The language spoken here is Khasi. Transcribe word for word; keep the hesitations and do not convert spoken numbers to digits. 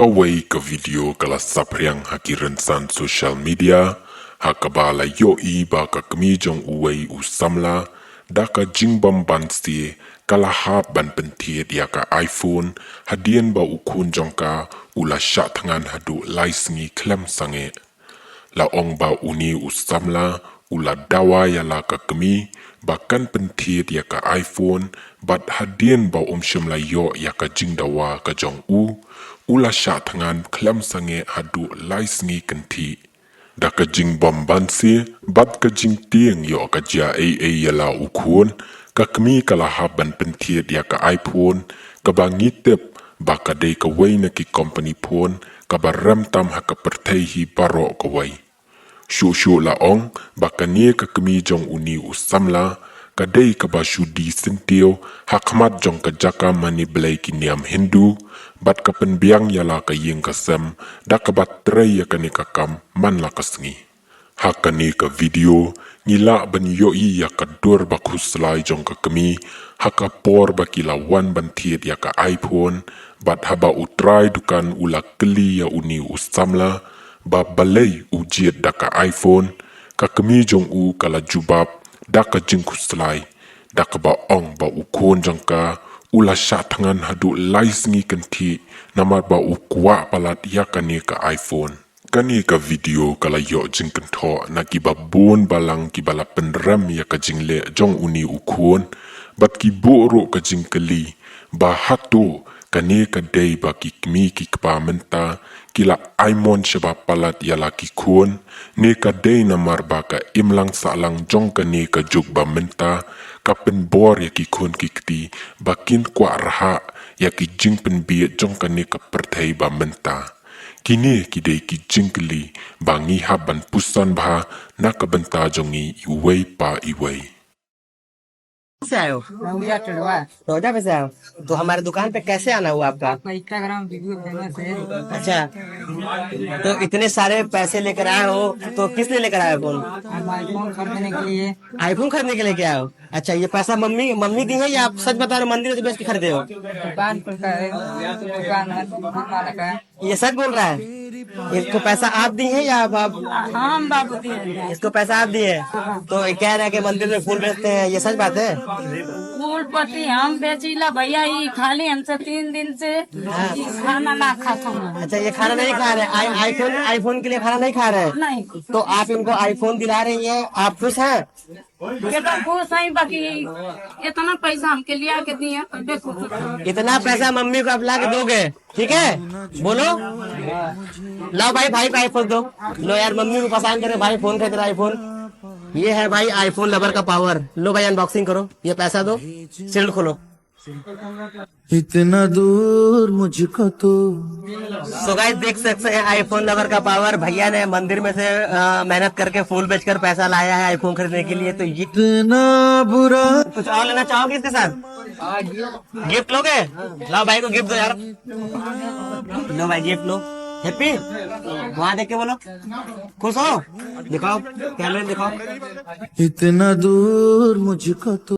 Kawei ka video ka la saphriang ha ki rynsan social media, ha kaba la ïohi ba ka kmie jong uwei u samla, da ka jingbym banse, ka la hap ban pynthied ïa ka iPhone, hadien ba u khun jong ka, u la shah thngan haduh lai sngi khlem sangeh. La ong ba une u samla, u la dawa ïa la ka kmie, ba kan pynthied ïa ka iPhone, bad hadien ba um shym la ïoh ïa ka jingdawa ka jong u, u la shah thngan khlem sangeh haduh lai sngi kynthih. Da ka jingbym banse, bad ka jingtieng ïoh ka jia ei ei ïa la u khun, ka kmie ka la hap ban pynthied ïa ka iPhone, kaba ngi tip, ba ka dei kawei na ki company phone, kaba rem tam ha ka pyrthei hi baroh kawei. Shuh shuh la ong, ba kane ka kmie jong une u samla, ka dei kaba shu die syntiew, ha khmat jong ka jaka mane blei ki niam Hindu, bad ka pynbiang ïa la ka ïing ka sem, da kaba trei ïa kane ka kam, man la ka sngi. Ha kane ka video, ngi lah ban ïohi ïa ka dur ba khuslai jong ka kmie, ha ka por ba ki la wan ban thied ïa ka iPhone, bad haba u trai dukan u la kylli ïa une u samla, ba balei u jied da ka iPhone, ka kmie jong u ka la jubab, da ka jingkhuslai, da kaba ong ba u khun jong ka, u la shah thngan haduh lai sngi kynthih, namar ba u kwah palat ïa kane ka iPhone. Kane ka video ka la ïoh jingkynthoh na kiba bun balang kiba la pynrem ïa ka jingleh jong une u khun, bad ki buh ruh ka jingkylli, ba hato, kane ka dei ba ki kmie ki kpa mynta, ki la ai mon shaba palat ïa la ki khun, ne ka dei namar ba ka imlang sahlang jong kane ka juk ba mynta, ka pynbor ïa ki khun ki kti, ba kin kwah rhah, ïa ki jingpynbieit jong kane ka pyrthei ba mynta. Kine ki dei ki jingkylli, ba ngi hap ban puson bha, na ka bynta jong ngi iwei pa iwei. से आए हो? नौजा टोलवा। नौजा पे से आए हो? तो हमारे दुकान पे कैसे आना हुआ आपका? आपका Instagram video famous है। अच्छा, तो इतने सारे पैसे लेकर आए हो, तो किस लिए लेकर आए हो फोन? हम iPhone खरीदने के लिए। iPhone खरीदने के लिए क्या हो? अच्छा, ये पैसा मम्मी मम्मी दी है या आप सच बता रहे हो, मंदिर से बेच के खरीदे हो? दुकान पर का है, दुकान है, दुकान वाला का है। ये सच बोल रहा है? इसको पैसा आप दी है या आप, आप हाँ, हम बाबू दिए हैं। इसको पैसा आप दिए हैं? तो ये कह रहा है कि मंदिर में फूल बेचते हैं, ये सच बात है? फूल पत्ती हम बेचीला भैया, ये खाली हमसे तीन दिन से हाँ। खाना ना खा खाना। अच्छा, ये खाना नहीं खा रहे, आई, iPhone iPhone के लिए खाना नहीं खा रहे हैं? नहीं। तो आप इनको iPhone दिला रही है, आप खुश हैं? ये तो खुश हैं, बाकी इतना पैसा हमके लिया के दिए, तबे खुश हैं। इतना पैसा मम्मी को आप ला के दोगे, ठीक है? बोलो। लाओ भाई, भाई को iPhone दो। लो यार, मम्मी को पसंद करे भाई, फोन खरीद रहा iPhone। ये है भाई iPhone लवर का पावर। लो भाई, अनबॉक्सिंग करो, ये पैसा दो, सील खोलो। इतना दूर मुझको तू। So गाइस, देख सकते हैं iPhone लवर का पावर। भैया ने मंदिर में से अ, मेहनत करके फूल बेचकर पैसा लाया है iPhone खरीदने के लिए। तो ये इतना बुरा। कुछ और लेना चाहोगे इसके साथ? गिफ्ट लोगे? लाओ भाई को गिफ्ट दो यार। लो भाई, गिफ्ट लो। हैप्पी? वहां देख के बोलो, खुश हो? दिखाओ, कैमरे में दिखाओ। इतना दूर मुझको तू।